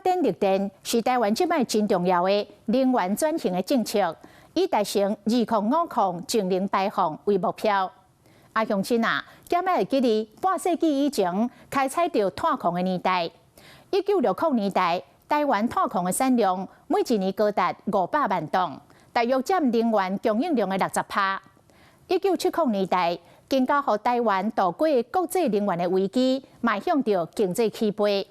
展綠電是台灣這擺真重要的能源轉型的政策，以達成2050淨零排放為目標。啊，鄉親啊，減仔會記得半世紀以前開採著炭礦的年代，1960年代，台灣炭礦的產量每一年高達500萬噸，大約佔能源供應量的60%。1970年代，更加予台灣渡過國際能源的危機，邁向著經濟起飛。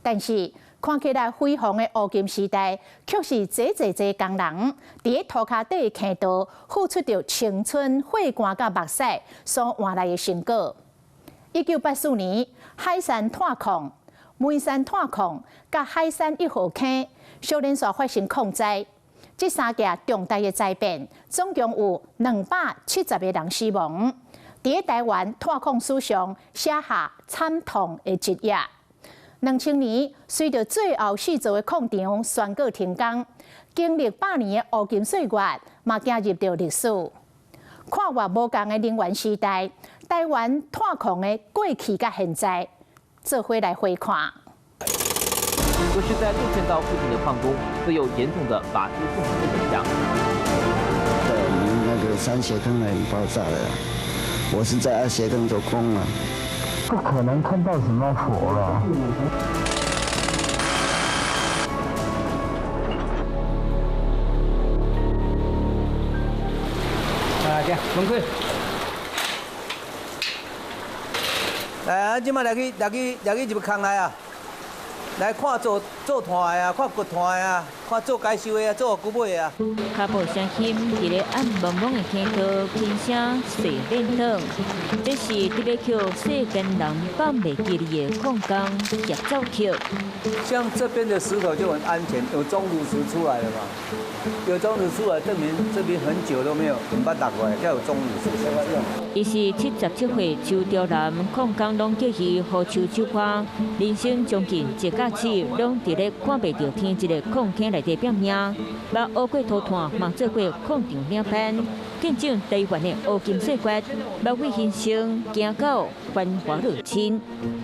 但是看起來輝煌的烏金時代，卻是濟濟濟工人佇咧塗跤底坑道付出著青春、血汗佮目屎所換來的成果。1984年，海山炭礦、梅山炭礦佮海山一號坑小連續發生礦災，這三件重大的災變，總共有270個人死亡。佇咧台灣炭礦史上寫下慘痛的一頁。2000年，隨著最後四座的礦場宣告停工，經歷100年的烏金歲月，嘛走入著歷史。跨越無仝的能源時代，台灣炭礦的過去佮現在，做伙來回看。這是在六線道附近的礦工，都有嚴重的瓦斯中毒的現象。在我們那個三協坑那裡爆炸了，我是在二協坑做工啊。不可能看到什麼火了。來，行，門開。來啊，這擺來去來去來去入坑內啊，來看做做炭的啊，看掘炭的啊，看做改修的啊，做古尾的啊。跤步聲輕，佇咧暗濛濛的坑道，輕聲洗練桶。這是特別予世間人放袂記的礦工葉兆克。像這邊的石頭就很安全，有鐘乳石出來了嘛？有鐘乳出來，證明這邊很久都沒有毋捌落過，才有鐘乳石。伊是77歲周朝南礦工，攏叫伊何秋秋花。人生將近一甲子，攏佇咧看袂著天這个礦坑內底拼命，捌挖過塗炭，嘛做過礦場領班，見證台灣的烏金歲月，捌為人生行到繁華落盡。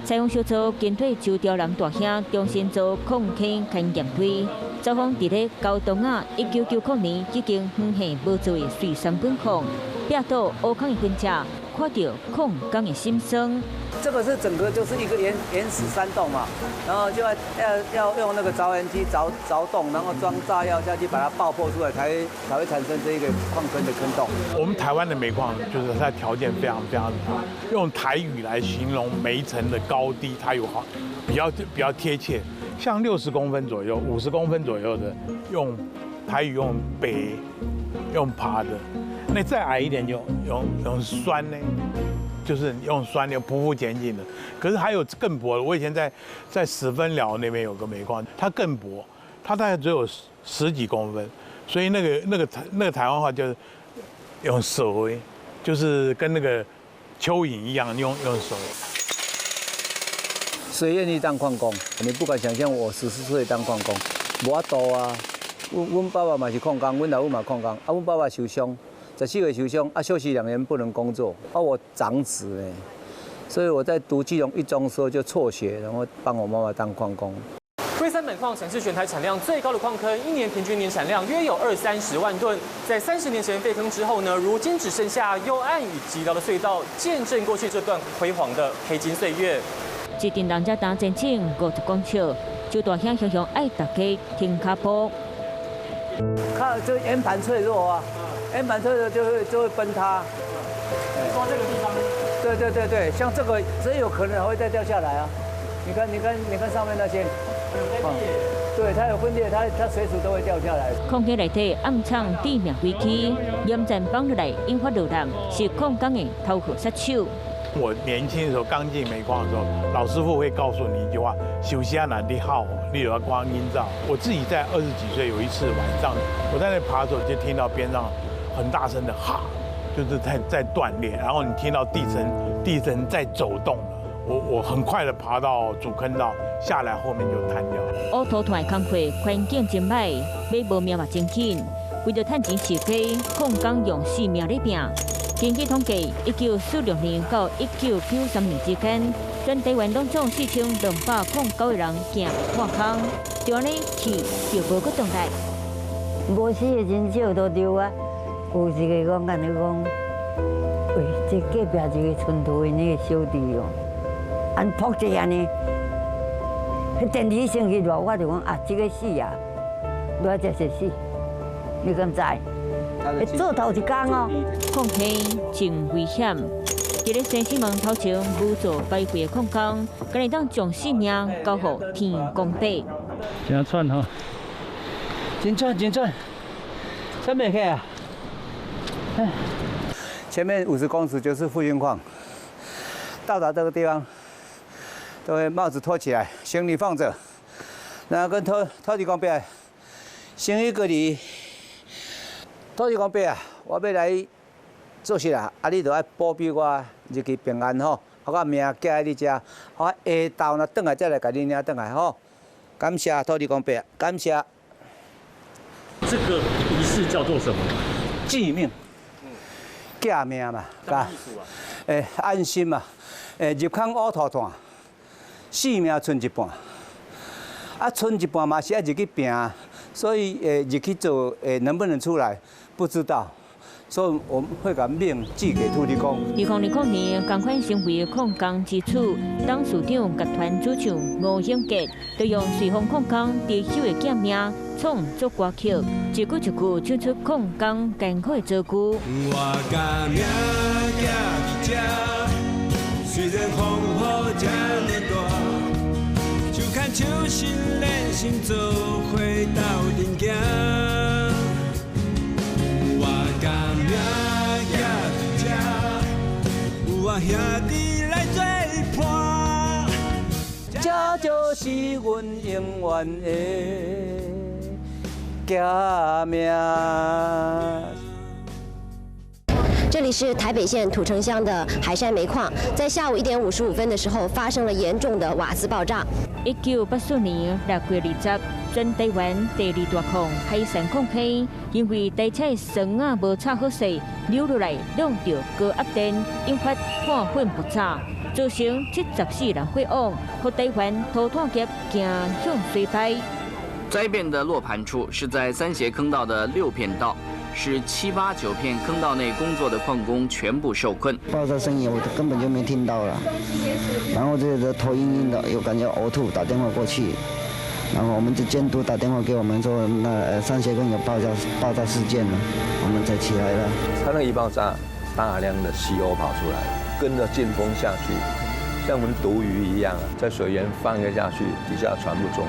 採訪小組跟隨周朝南大兄重新做礦坑勘驗隊，走訪佇咧高東仔1990年這間遠縣無做的瑞山本礦，壁倒烏坑的痕跡，看著礦工的心酸。這個是整個就是一個原始山洞嘛，然後就要用那個鑿岩機鑿鑿洞，然後裝炸藥下去把它爆破出來，才會產生這一個礦坑的坑洞。我們台灣的煤礦就是它條件非常非常差，用台語來形容煤層的高低，它有好比較貼切，像60公分左右、50公分左右的，用台語用白用爬的，那再矮一點就用酸呢。就是用酸的匍匐前進的，可是還有更薄的。我以前在十分寮那邊有個煤礦，它更薄，它大概只有十幾公分，所以那個台灣話就是用手，就是跟那個蚯蚓一樣用手。誰願意當礦工？你不敢想象，我14歲當礦工，無法度啊。阮爸爸嘛是礦工，阮老母嘛礦工，啊，阮爸爸受傷。14歲受傷，啊，休息2年不能工作，啊，我長子呢，所以我在讀基隆一中的時候就輟學，然後幫我媽媽當礦工。龜山本礦曾是全台產量最高的礦坑，一年平均年產量約有二三十萬噸。在30年前廢坑之後呢，如今只剩下幽暗與寂寥的隧道，見證過去這段輝煌的黑金歲月。這陣人才擔前進50公尺，周大兄雄雄愛大家停跤步。靠，這岩盤脆弱啊。岩盤脆弱就會崩塌。你說這個地方？對對對對，像這個，真有可能還會再掉下來啊！你看，你看，你看上面那些，對，它有分裂，它隨時都會掉下來。礦坑內底暗藏致命危機，岩層崩落來引發落難，是礦工的頭號殺手。我年輕的時候剛進煤礦的時候，老師傅會告訴你一句話：休息啊，難的好，你有要光陰照。我自己在20幾歲有一次晚上，我在那爬的時候就聽到邊上很大聲的哈，就是在斷裂，然後你聽到地層在走動了。我很快的爬到主坑道下來，後面就塌掉。烏塗炭的工課環境真歹，欲無命嘛真緊。為著趁錢飼家，礦工用性命咧拚。根據統計，1946年到1993年之間，全台灣攏總4209個人行破空，就按呢去就無閣轉來。無死的真少都對啊，有一个講按呢講，喂，這隔壁一个村頭的那個小弟哦，按撲一下呢，彼電梯先去熱，我就講啊，這個死啊，偌這是死，你敢知？做頭一工哦。礦坑真危險，佇咧生死門頭前無做排廢的礦工，敢會當將性命交予天公伯。真喘吼，真喘真喘，喘袂起啊！前面50公尺就是復興礦，到達這個地方，都會帽子脫起來，行李放着，然後跟土地公伯行一個禮。土地公伯啊，我欲來做事啦，啊，你著愛保庇我入去平安吼，我命寄佇你遮，我下晝若轉來再來共你領轉來吼。感謝土地公伯，感謝。這個儀式叫做什麼？寄命，寄命嘛，嘎，安心嘛，入空烏塗炭，性命賰一半，啊，賰一半嘛是愛入去拚，所以入去做，能不能出來？不知道，所以我們會把命寄給土地公。2020年，仝款成為礦工之祖，董事長集團主唱吳永傑，就用瑞芳礦工低休的寄命創作歌曲，一句一句唱出礦工艱苦的遭遇。我共命寄佇這，雖然風雨這呢大，手牽手心連心做伙鬥陣行。我共命寄佇這，有我兄弟來做伴，這就是阮永遠的寄命。這裡是台北縣土城鄉的海山煤礦，在下午1點55分的時候發生了嚴重的瓦斯爆炸。1984年6月20，全台灣第二大礦海山礦坑，因為台車繩仔無插好勢，溜落來挵著高壓電，引發炭粉爆炸，造成74人火亡，予台灣塗炭業走向衰敗。災變的落盤處是在三協坑道的六片道。是七八九片坑道內工作的礦工全部受困。爆炸聲音我根本就沒聽到了，然後這個頭暈暈的，又感覺嘔吐，打電話過去，然後我們就監督打電話給我們說，那三協坑有爆炸事件了，我們才起來了。它那個一爆炸，大量的 CO 跑出來，跟着進風下去，像我們毒魚一樣啊，在水源放一個下去，底下全部中。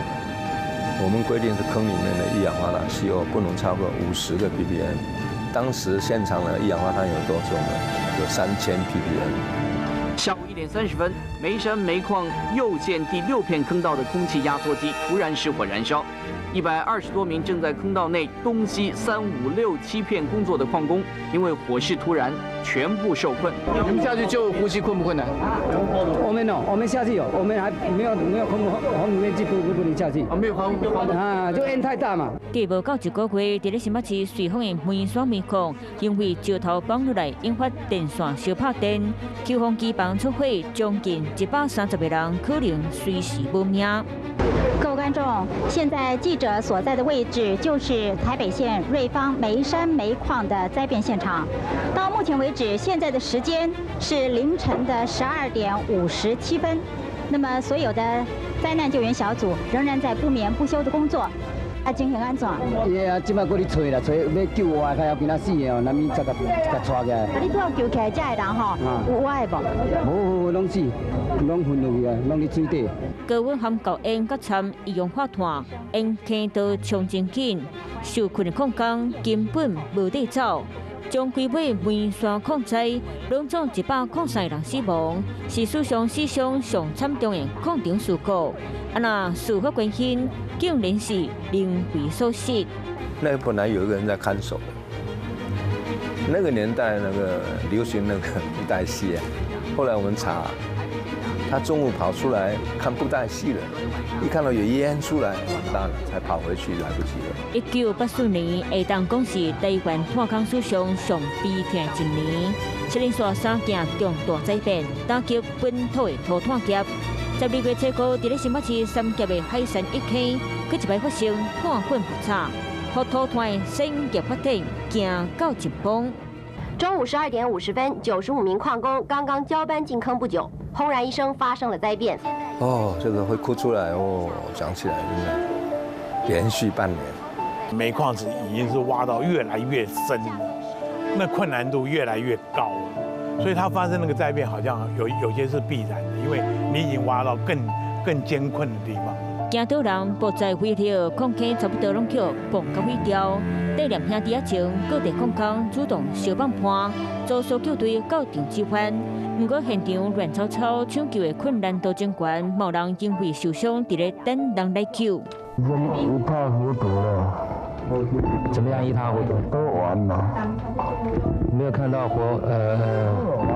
我們規定是坑裡面的一氧化碳 CO 不能超過50個 ppm。當時現場的一氧化碳有多重呢？有3000 ppm。下午1點30分，梅山煤礦右線第六片坑道的空氣壓縮機突然失火燃燒，120多名正在坑道內東西三五六七片工作的礦工，因為火勢突然，全部受困。你們下去救呼吸困不困難？我們哦，我們下去有，我們還沒有防護面具不能下去。啊，沒有防護啊，就煙太大嘛。過無夠一個月，佇咧新北市瑞芳的梅山煤礦，因為石頭崩落來，引發電線燒拍電，抽風機房出火，將近130個人可能隨時無命。各位觀眾，現在記者所在的位置就是台北縣瑞芳梅山煤礦的災變現場。到目前為止，現在的時間是凌晨的12點57分。那麼，所有的災難救援小組仍然在不眠不休的工作。啊，情形按怎？伊啊，這擺閣咧揣啦，揣欲救活的，較要緊啊死的哦，難免才共共帶起來。啊，你拄仔救起來這的人吼，有活的無？無無，攏死，攏昏落去啊，攏佇水底。高溫含厚煙，閣摻一氧化碳，煙坑道衝真緊，受困的礦工根本無地走。將規尾梅山礦災，攏總103個人死亡，是史上上慘重的礦場事故。啊，若事發關心，竟然是人為所失。那個本來有一個人在看守的，那個年代那個流行那個布袋戲啊，後來我們查，他中午跑出來看布袋戲了，一看到有煙出來，完蛋了，才跑回去，來不及了。1984年，會當講是台灣炭礦史上上悲痛的一年，七連續三件重大災變，打擊本土的塗炭業。12月7號，佇咧新北市三峽的海山一坑，閣一擺發生炭粉爆炸，予塗炭的產業發展行到一崩。中午12點50分，95名礦工剛剛交班進坑不久，轟然一聲發生了災變。哦，這個會哭出來哦，講起來真的，連續半年，煤礦是已經是挖到越來越深了，那困難度越來越高了，所以它發生那個災變，好像有些是必然的，因為你已經挖到更艱困的地方。驚到人不再回頭，礦坑差不多攏予磅甲毀掉。帶念兄弟仔情，各地礦工主動相幫盤，組搜救隊到場支援。毋過現場亂糟糟，搶救的困難度真懸，無人因為受傷，佇咧等人來救。已經一塌糊塗了。怎麼樣一塌糊塗？都完了。沒有看到火，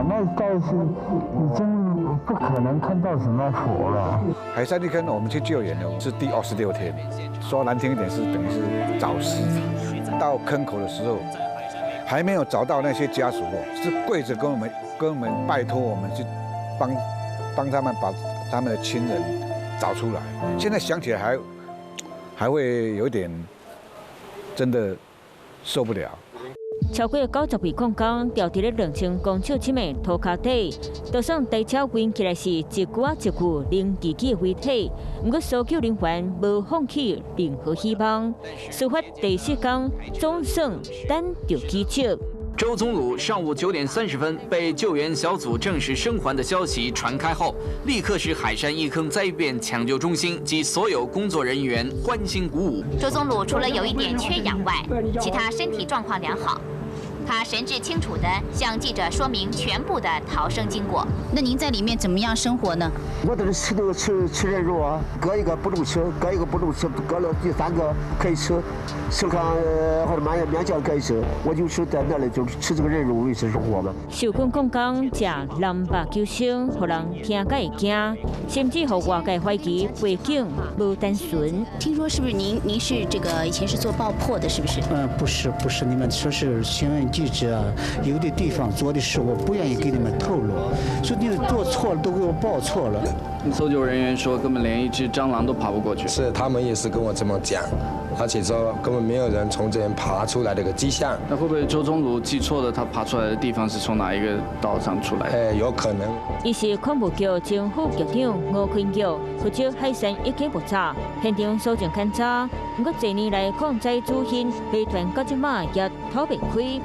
那倒是已經不可能看到什麼火了。海山一坑，我們去救援的是第26天，說難聽一點是等於是找屍體。到坑口的時候，還沒有找到那些家屬哦，是跪着跟我們拜託我們去幫他們把他們的親人找出來。現在想起來還會有點真的受不了。超過90位礦工牢佇咧2000公尺深的塗跤底，就算台車運起來是一具仔一具零自己的遺體，毋過搜救人員無放棄任何希望。事發第四工總算等著奇蹟。周宗魯上午9點30分被救援小組證實生還的消息傳開後，立刻使海山一坑災變搶救中心及所有工作人員歡欣鼓舞。周宗魯除了有一點缺氧外，其他身體狀況良好。他神志清楚地向記者說明全部的逃生經過。那您在裡面怎麼樣生活呢？我這裡吃都吃吃人肉啊，割一個不能吃，割一個不能吃，割了第三個可以吃，吃看或者勉強可以吃，我就是在那裡就吃這個人肉維持生活嘛。受困礦工食藍肉求生，予人聽甲會驚，甚至予外界懷疑背景無單純。聽說是不是您是這個以前是做爆破的，是不是？嗯，不是不是，你們說是新聞記者啊，有的地方做的事我不願意給你們透露，說你做錯了都給我報錯了。搜救人員說，根本連一隻蟑螂都爬不過去。是，他們也是跟我這麼講，而且說根本沒有人從這邊爬出來的個跡象。那會不會周宗儒記錯了？他爬出來的地方是從哪一個道上出來的？哎，有可能。伊是礦務局前副局長吳坤玉，負責海山一坑爆炸現場搜證勘查。毋過這年來礦災主兇謎團到這馬也逃袂開。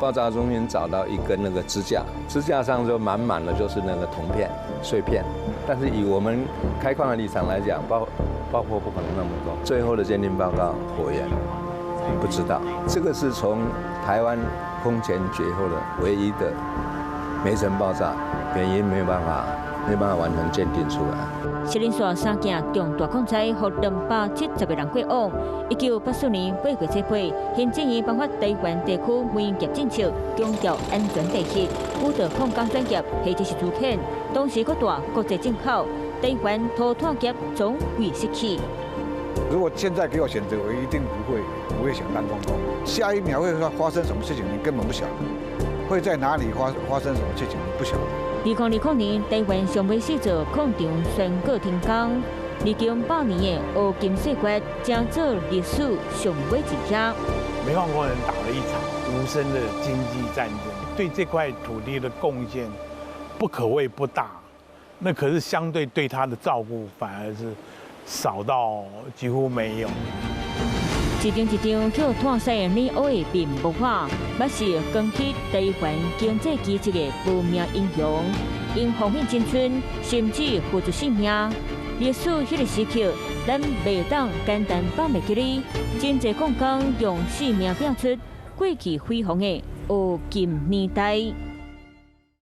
爆炸中心找到一根那個支架，支架上就滿滿的就是那個銅片碎片。但是以我們開礦的立場來講，爆破不可能那麼多。最後的鑑定報告，火源不知道。這個是從台灣空前絕後的唯一的煤塵爆炸，原因沒辦法完全鑑定出來。七連續三件重大礦災，予270個人過往。1984年8月7日，行政院頒發台灣地區煤業政策，強調安全第一，鼓勵礦工轉業或者是資遣。當時閣帶國際進口，台灣塗炭業總會失去。如果現在給我選擇，我一定不會想當礦工。下一秒會發生什麼事情，你根本不曉得；會在哪裡發生什麼事情，你不曉得。2020年，台灣上尾四座礦場宣告停工。歷經100年的烏金歲月，成做歷史上尾一頁。煤礦工人打了一場無聲的經濟戰爭，對這塊土地的貢獻不可謂不大。那可是相對對他的照顧反而是少到幾乎沒有。一張一張予炭屎染烏的面目畫，嘛是扛起台灣經濟奇蹟的無名英雄，𪜶奉獻青春，甚至付出性命。歷史彼个時刻，咱袂當簡單放袂記得。真濟礦工用性命拼出過去輝煌的烏金年代。